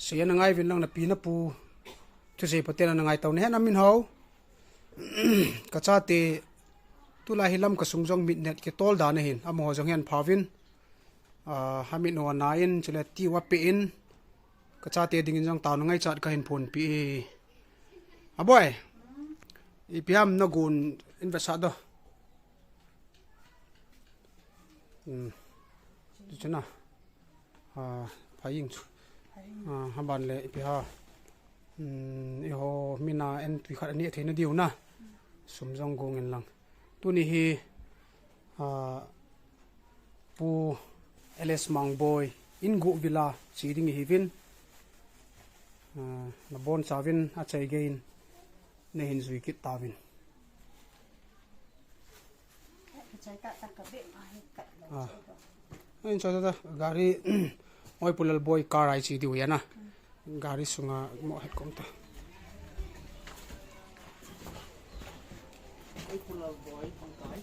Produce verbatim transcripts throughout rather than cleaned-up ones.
Sei ana ngai vin lang napi napu. Thusei phaten ana ngai tau nahen amin hao. Ka chate tulai hi Lamka sung jong mitnet kitol dan ahin. Amaho jong hi ana pha vin. Ah, hamit nao ana in, chule ti uva pe in. Ka chate dingin jong taona ngaichat kahin phonpi e. Aboi. Ipi ham nagon in vetsah do. Hmm. Chu chu na. Ah, pha ing chu. Ah, haban le ipi ha. Hmm, eiho mina entui khat ani thei nadiu na. Sum jong gong in lang. Tuni hi, ah, Pu L S Mangboi in guh vila chi ding ihi vin. Ah, nabon chauvin achai gei in nahin jui kit tauvin. Ah. Ahin cha cha cha. Gari, oi Pu Lalboi car ai chi diu ya na. Gari sunga mo het kom ta. Oi Pu Lalboi kong kai.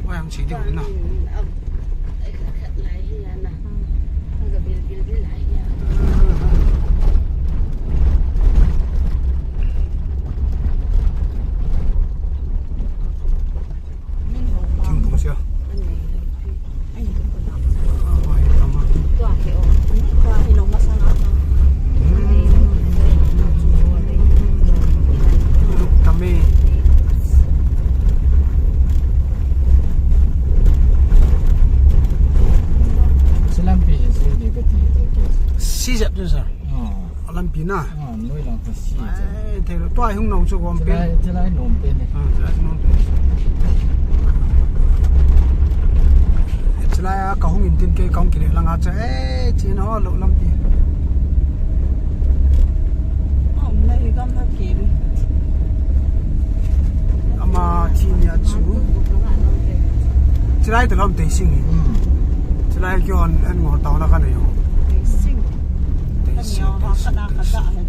Oi, ang chi diu na. Thingphung sia. Si jep chu sir. Alampi na. Ai, thei lo. Tua hung nau chu gom pen. Chulai, chulai nom pen ni. Ah, chulai nom pen. Chulai a ka hung in tin kei ka hung kile langa cha. Eh, chin ho lo lampi. Om na hi gam na ke bi. Ama chi nia chu. Chulai te lom te sing. Hmm. Chulai kio an, an ngol tau na ka nei ho. Te sing. Te sing, te sing, te sing.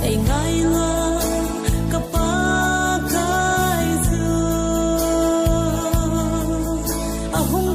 Ei ngai lo ka Pakai chu, a hung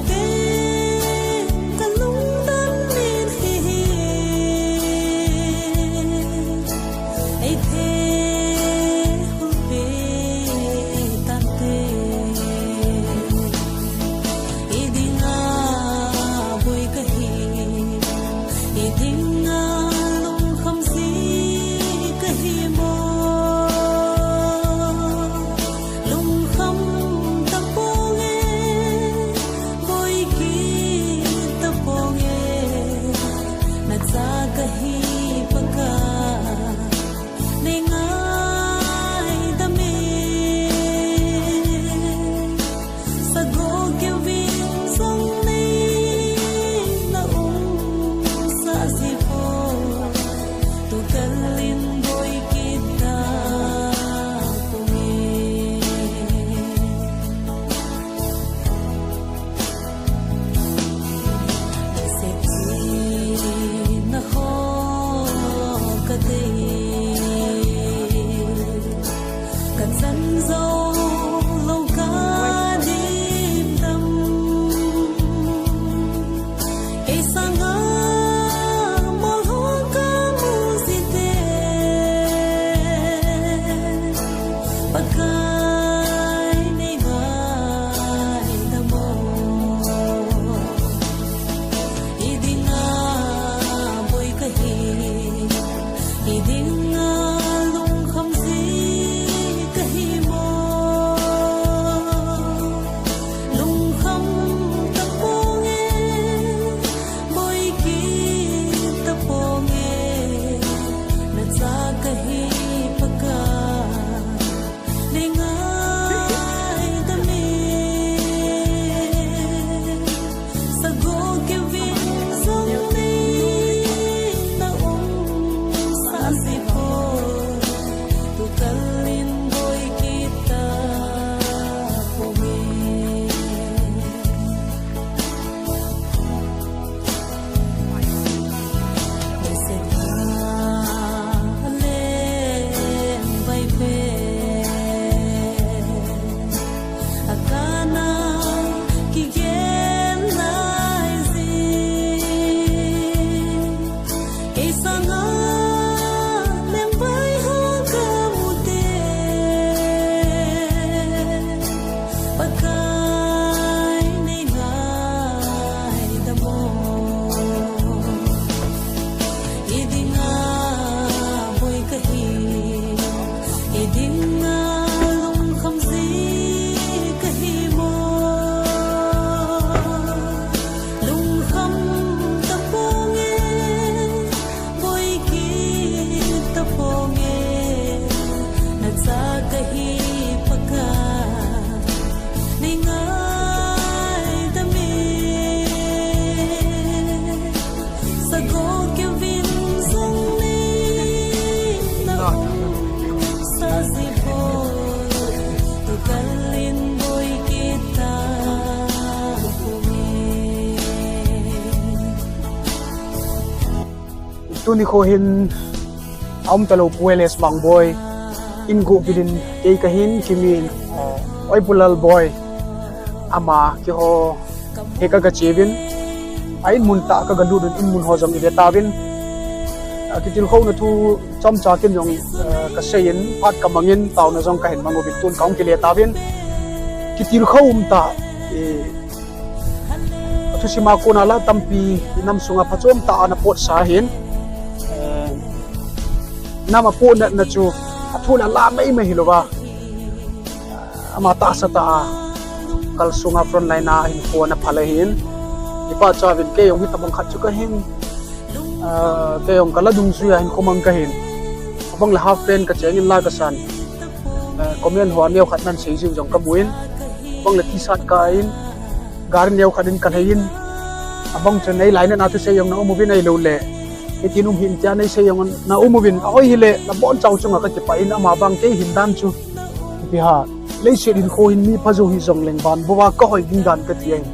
Tuni kho hin aum talou Pu L S Mangboi in guhpilin kei kahin kimin, eh, Oi Pu Lalboi ama keiho he ka, kaga cheuvin, a in mun tah kaga lutun in mun ho jong ive tauvin. A, kitilkhouna thu chomcha kin jong, eh, kaseiyin phat kamangin taona jong kahin mang uvin tun kahung kile tauvin. Kitilkhou umtah, eh, Athusima kona la tampi inam sunga phachom tah a ana potsa ahin. Eh, nam a potna chu athu la la mai mai hilouva, ama tahsa tah a kal sunga frontline a hinkho ana phal ahin. Ipa chavin kei jong hitabang khat chu kahin, ah, kei jong kala dungjuia hinkho mang kahin. Abang le half pant kachengin la kasan. Eh, comment hoa neokhat nan seijiu jong kamun. Abang le T-shirt kain, gari neokhat in kalheiyin. Abang chun eilainatna thusei jong na um uvin ahilouleh hitin um hih in tia neisei jong na um uvin. Ahoi hile nabonchau chunga kakipah in, amavang kei hindan chu ipi ham. Leiset hinkho hin mi phajou hih jongleng van bouva kahoi ding dan kati ahi.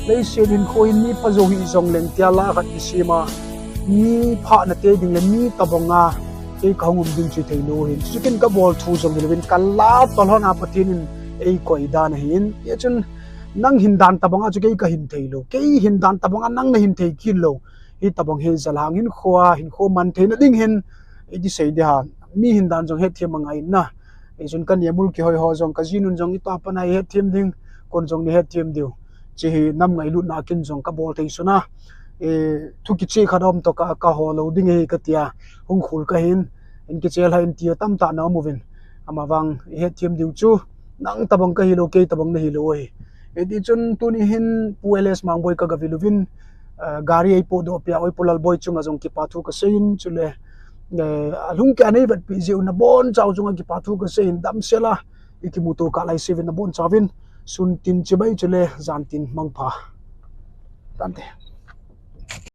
Leiset hinkho hin mi phajou hih jongleng tia la khat kisema, mi phahna te ding le mi tabanga kei kahung um ding chu theilou ahin. Chuchu ken kabol thu jong hilouvin kala tolhona Pathen in eikoi dan ahin. Hichun nang hindan tabanga chu kei kahin theilou, kei hindan tabanga nang nahin thei kit lou. Hitabang hi jalhang hinkhoa hinkho man theina ding hin eiti sei ding ham. Mi hindan jong hetthem angai na. Hichun kanimul kihoi ho jong, kajinun jong itoh a pat a ihetthem ding, kon jong nihetthem diu. Hiche hi nam ngailutna kin jong kabol thei suna. Eh, thu kicheh khat aum toh ka, kahol lou ding ahi katia hung khol kahin. In kicheh lhah in tia tamtah na um uvin. Amavang ihetthem diu chu nang tabang kahilou, kei tabang nahilou ahi. Hitichun tuni hin Pu L S Mangboi kaga vil uvin, eh, gari eipohdoh peh a Oi Pu Lalboi chunga jong kipa thu kaseiyin, chule, eh, alhungkeiya neivetpeh jeh u nabonchau chunga kipa thu kaseiyin, damsel a ikimuto kah laisevin nabonchauvin sun tin chibai chule jan tin mangpha. Tante.